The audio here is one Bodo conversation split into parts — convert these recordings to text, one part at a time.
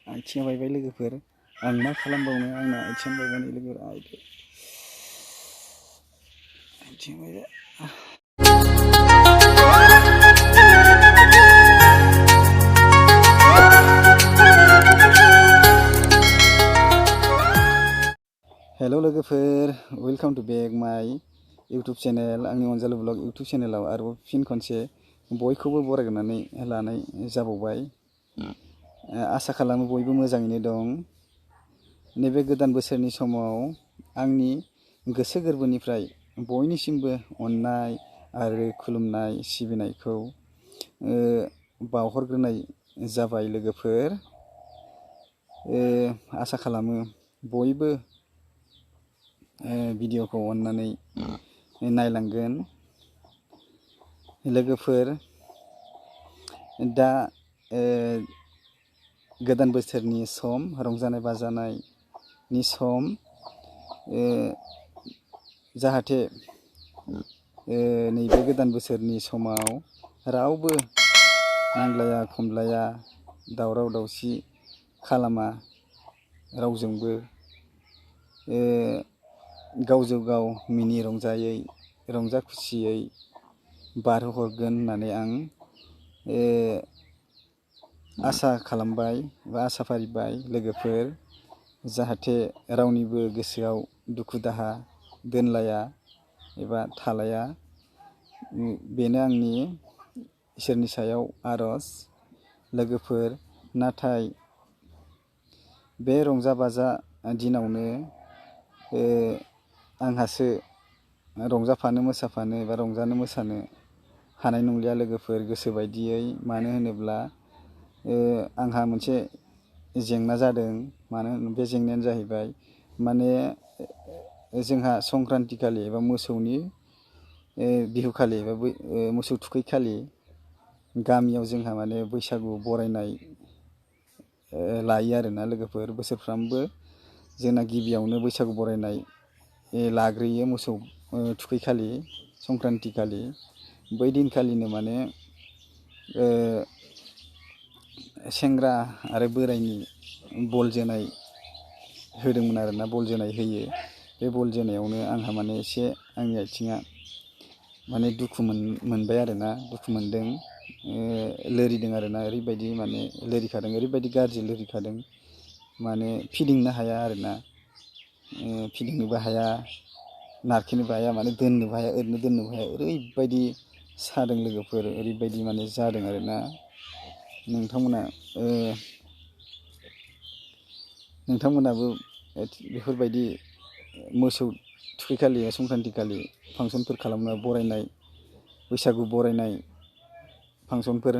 आथिङा बायबाय लोगोफोर आं मा खालामबावनो आंना आथिङा बायबाय लोगोफोर आथिं बायबाय हेल' लोगोफोर वेलकाम टु बेक माय इउटुब चेनेल आंनि अनजालु ब्लग इउटुब चेनेलाव आरोबाव फिन खनसे बयखौबो बरायनानै लानाय जाबावबाय आसा खालामो बयबो मोजाङैनो दं नैबे गोदान बोसोरनि समाव आंनि गोसो गोरबोनिफ्राय बयनिसिमबो अननाय आरो खुलुमनाय सिबिनायखौ बावहरग्रोनाय जाबाय लोगोफोर आसा खालामो बयबो भिडिअखौ अननानै नायलांगोन लोगोफोर दा गोदान बोसोरनि सम रंजानाय बाजानायनि सम जाहाथे नैबे गोदान बोसोरनि समाव रावबो नांलाया खमलाया दावराव दावसि खालामा रावजोंबो गावजों गाव मिनि रंजायै रंजा खुसियै बारहोहरगोन होननानै आं आसा खालामबाय बा आसा फारिबाय लोगोफोर जाहाथे रावनिबो गोसोआव दुखु दाहा दोनलाया एबा थालाया बेनो आंनि इसोरनि सायाव आरज लोगोफोर नाथाय बे रंजा बाजा दिनावनो आंहासो रंजाफानो मोसाफानो एबा रंजानो मोसानो हानाय नंलिया लोगोफोर गोसो बायदियै मानो होनोब्ला आंहा मोनसे जेंना जादों मानो होनोब्ला बे जेंनायानो जाहैबाय माने जोंहा संक्रान्ति खालि एबा मोसौनि बिहुखालि एबा मोसौ थुखैखालि गामियाव जोंहा माने बैसागु बरायनाय लायो आरोना लोगोफोर बोसोरफ्रामबो जोंना गिबियावनो बैसागु बरायनाय लाग्रोयो मोसौ थुखैखालि संक्रान्ति खालि बै दिनखालिनो माने सेंग्रा आरो बोरायनि बल जोनाय होदोंमोन आरोना बल जोनाय होयो बे बल जोनायावनो आंहा माने एसे आंनि आथिङा माने दुखु मोनबाय आरोना दुखु मोनदों लोरिदों आरोना ओरैबायदि माने लोरिखादों ओरैबायदि गाज्रि लोरिखादों माने फिदिंनो हाया आरोना फिदिंनोबो हाया नारखेनोबो हाया माने दोननोबो हाया ओरैनो दोननोबो हाया ओरैबायदि सादों लोगोफोर ओरैबायदि माने जादों आरोना नोंथांमोनाबो बेफोरबायदि मोसौ थुखैखालि संक्रान्ति खालि फांसनफोर खालामना बरायनाय बैसागु बरायनाय फांसनफोर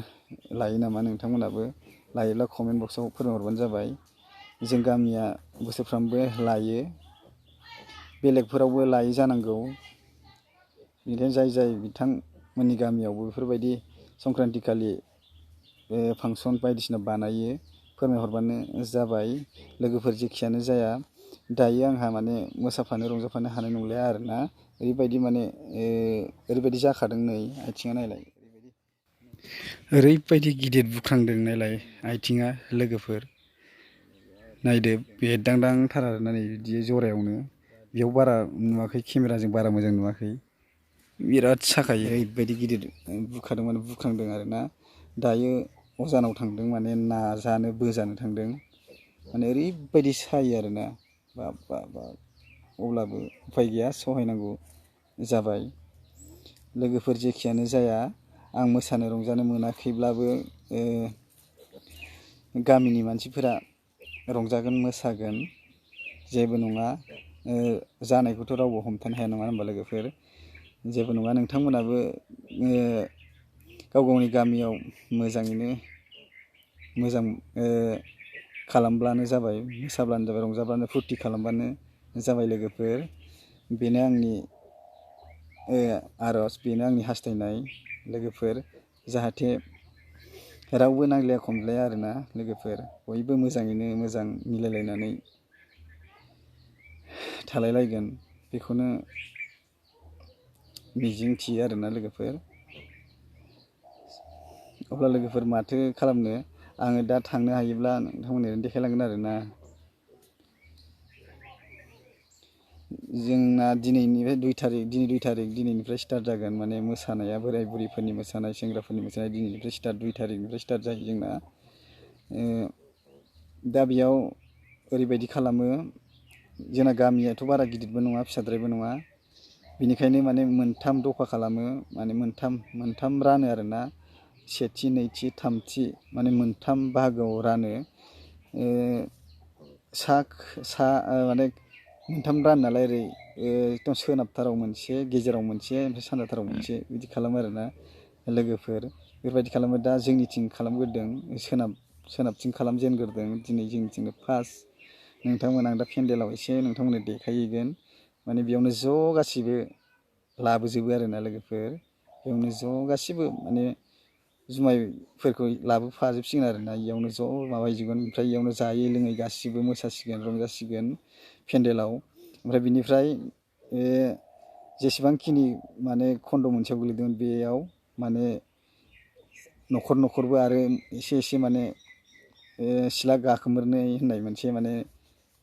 लायो नामा नोंथांमोनाबो लायोब्ला कमेन्ट बक्सआव फोरमायहरबानो जाबाय जों गामिया बोसोरफ्रामबो लायो बेलेगफोरावबो लायो जानांगौ बेनिखायनो जाय बिथांमोननि गामियावबो बेफोरबायदि संक्रान्ति खालि फांसन बायदिसिना बानायो फोरमायहरबानो जाबाय लोगोफोर जेखियानो जाया दायो आंहा माने मोसाफानो रंजाफानो हानाय नंलिया आरोना ओरैबायदि माने ओरैबायदि जाखादों नै आथिङा नायलाय ओरैबायदि गिदिर बुख्रांदों नायलाय आथिङा लोगोफोर नायदो बेरदांदांथार आरोना नै बिदि जरायावनो बेयाव बारा नुवाखै केमेराजों बारा मोजां नुवाखै बिराद साखायो ओरैबायदि गिदिर बुखादों माने बुख्रांदों आरोना दायो अजानाव थांदों माने नाजानो बोजानो थांदों माने ओरैबायदि सायो आरोना बाब अब्लाबो उफाय गैया सहायनांगौ जाबाय लोगोफोर जेखियानो जाया आं मोसानो रंजानो मोनाखैब्लाबो गामिनि मानसिफोरा रंजागोन मोसागोन जेबो नङा जानायखौथ' रावबो हमथानो हाया नङा होनबा लोगोफोर जेबो नङा नोंथांमोनाबो गाव गावनि गामियाव मोजाङैनो मोजां खालामब्लानो जाबाय मोसाब्लानो जाबाय रंजाब्लानो फुरथि खालामबानो जाबाय लोगोफोर बेनो आंनि आरज बेनो आंनि हास्थायनाय लोगोफोर जाहाथे रावबो नांलाया खमलाया आरोना लोगोफोर बयबो मोजाङैनो मोजां मिलायलायनानै थालायलायगोन बेखौनो मिजिं थियो आरोना लोगोफोर अब्ला लोगोफोर माथो खालामनो आङो दा थांनो हायोब्ला नोंथांमोननो देखायलांगोन आरोना। जोंना दिनैनिफ्राय 2 थारिख दिनै 2 थारिख दिनैनिफ्राय स्टार्ट जागोन माने मोसानाया बोराय बुरैफोरनि मोसानाय सेंग्राफोरनि मोसानाय दिनैनिफ्राय स्टार्ट 2 थारिखनिफ्राय स्टार्ट जायो जोंना। दा बेयाव ओरैबायदि खालामो जोंना गामियाथ' बारा गिदिरबो नङा फिसाद्रायबो नङा बेनिखायनो माने मोनथाम दफा खालामो माने मोनथाम रानो आरोना सेथि नैथि थामथि माने मोनथाम बाहागोआव रानो माने मोनथाम रानो नालाय ओरै एकदम सोनाबथाराव मोनसे गेजेराव मोनसे ओमफ्राय सानजाथाराव मोनसे बिदि खालामो आरोना लोगोफोर बेफोरबायदि खालामो। दा जोंनिथिं खालामग्रोदों सोनाबथिं खालामजेनग्रोदों दिनै जोंनिथिंनो फार्स्ट। नोंथांमोन आं दा पेन्डेलाव एसे नोंथांमोननो देखायहैगोन माने बेयावनो ज' गासिबो लाबोजोबो आरोना लोगोफोर बेयावनो ज' गासिबो माने जुमायफोरखौ लाबोफाजोबसिगोन आरोना इयावनो ज' माबाहैजोबगोन ओमफ्राय इयावनो जायै लोङै गासिबो मोसासिगोन रंजासिगोन पेन्डेलाव। ओमफ्राय बिनिफ्राय जेसेबांखिनि माने खन्द' मोनसेयाव गोलैदोंमोन बेयाव माने न'खर न'खरबो आरो एसे एसे माने सिला गाखोमोरनाय होननाय मोनसे माने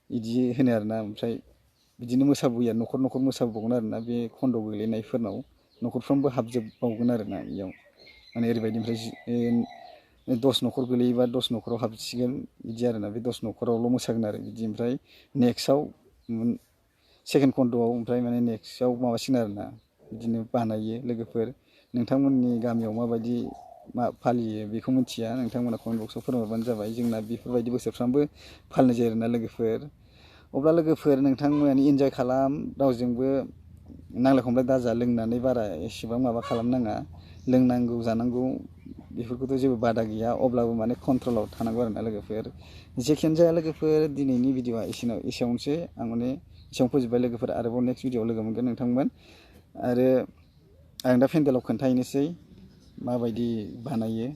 बिदि होनो आरोना ओमफ्राय बिदिनो मोसाबोयो न'खर न'खर मोसाबावगोन आरोना बे खन्द' गोलैनायफोरनाव न'खरफ्रोमबो हाबजोबबावगोन आरोना इयाव माने ओरैबायदि ओमफ्राय 10 न'खर गोलैयोबा 10 न'खराव हाबसिगोन बिदि आरोना बे 10 न'खरावल' मोसागोन आरो बिदि ओमफ्राय नेक्स्टआव सेकेन्ड खन्द'आव ओमफ्राय माने नेक्स्टआव माबासिगोन आरोना बिदिनो बानायो लोगोफोर। नोंथांमोननि गामियाव माबायदि फालियो बेखौ मिथिया नोंथांमोना कमेन्ट बक्सआव फोरमायबानो जाबाय। जोंना बेफोरबायदि बोसोरफ्रामबो फालिनाय जायो आरोना लोगोफोर। अब्ला लोगोफोर नोंथांमोननि इन्जय खालाम रावजोंबो नांलाय खमलाय दाजा लोंनानै बारा एसेबां माबा खालामनाङा लोंनांगौ जानांगौ बेफोरखौथ' जेबो बादा गैया अब्लाबो माने कन्ट्रलाव थानांगौ आरोना लोगोफोर। जेखियानो जाया लोगोफोर दिनैनि भिडिअआ एसेयावनोसै आं माने एसेयावनो फोजोबबाय लोगोफोर आरोबाव नेक्स्ट भिडिअआव लोगो मोनगोन नोंथांमोन। आरो आं दा पेन्डेलाव खोन्थाहैनोसै माबायदि बानायो।